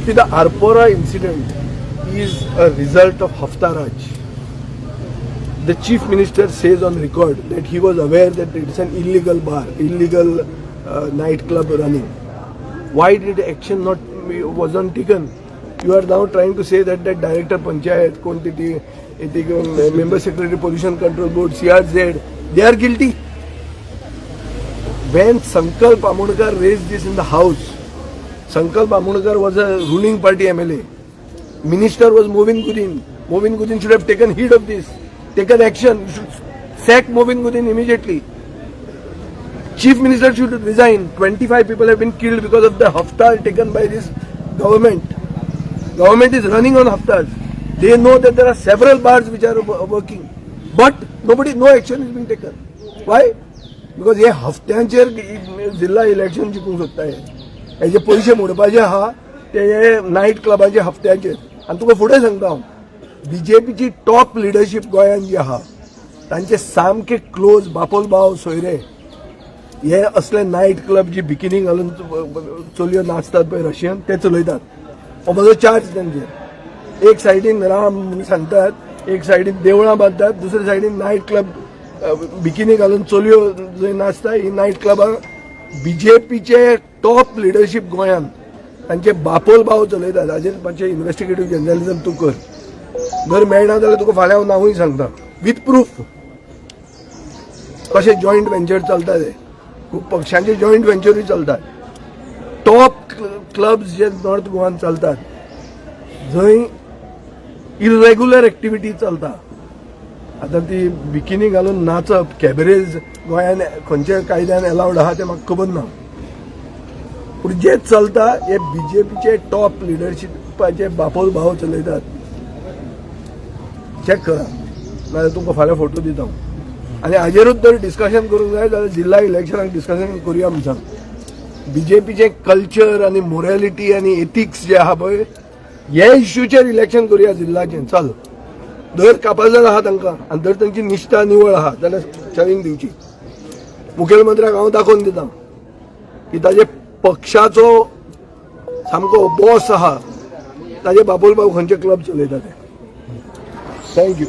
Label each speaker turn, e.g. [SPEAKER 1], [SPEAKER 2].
[SPEAKER 1] See, the Arpora incident is a result of Hafta Raj. The chief minister says on record that he was aware that it's an illegal bar, illegal nightclub running. Why did action not wasn't taken? You are now trying to say that that director panchayat, कोण ती ती member secretary pollution control board, CRZ, they are guilty. When Sankalp Amonkar raised this in the house, Sankalp Amonkar was a ruling party MLA. Minister was Mauvin Godinho. Mauvin Godinho should have taken heed of this, taken action. You should sack Mauvin Godinho immediately. Chief Minister should resign. 25 people have been killed because of the hafta taken by this government. Government is running on haftas. They know that there are several bars which are working, but nobody, no action is being taken. Why? Because हे हफ्त्यांचेर जिल्हा election जिखूंक सोदता हे. हेजे पयशे मोडपाचे आहा ते हे नायट क्लबाचे हफ्त्यांचेर. आनी तुका फुडें सांगता हांव, बीजेपीची टॉप लिडरशीप गोंयांत जी आहा, तांचे सामके क्लोज बापोल भाव, सोयरे हे असले नायट क्लब जी बिकिनी घालून चलयो नाचतात पळय रशियन, ते चलयतात. हो म्हजो चार्ज तांचेर. एक सायडीन राम म्हणून सांगतात, एक सायडीन देवळां बांदतात, दुसरे सायडीन नायट क्लब, बिकिनी घालून चलयो जंय नाचता, ही नायट क्लबां बीजेपीचे टॉप लिडरशीप गोंयांत तांचे बापोल भाव चलयतात. हाजेर मातशें इन्व्हेस्टिगेटीव जर्नलिजम तूं कर. जर मेळना जाल्यार तुका फाल्यां हांव नांवूय सांगता विथ प्रूफ, कशे जॉयंट वेंचर चलता ते. खूब पक्षांचे जॉयंट वेंचरूय चलतात. टॉप क्लब्स जे नॉर्थ गोवान चलतात, जंय इरेग्युलर एक्टिविटी चलता. आतां ती बिकिनी घालून नाचप, कॅबरेज गोंयान खंयच्या कायद्यान अलावड आहा तें म्हाका खबर ना, पूण जे चलता हे बीजेपीचे टॉप लिडरशिपाचे बापोल भाव चलयतात. चॅक करा, नाजाल्यार तुमकां फाल्यां फोटो दिता हांव. आनी हाजेरूच जर डिस्कशन करूंक जाय जाल्यार जिल्हा इलेक्शनाक डिस्कशन करुया म्हूण सांग. बीजेपीचें कल्चर आनी मोरॅलिटी आनी एथिक्स जे आहा पळय, हे इश्यूचेर इलेक्शन करुया जिल्हाचें. चल, जर कापाजदाद आहा तांकां आनी जर तांची निश्ठा निवळ आहा जाल्यार चॅलेंज दिवची. मुखेलमंत्र्याक हांव दाखोवन दिता की ताजे पक्षाचो सामको बॉस आहा, ताजे बापोल भाव खंयचे क्लब चलयता ते. Thank you.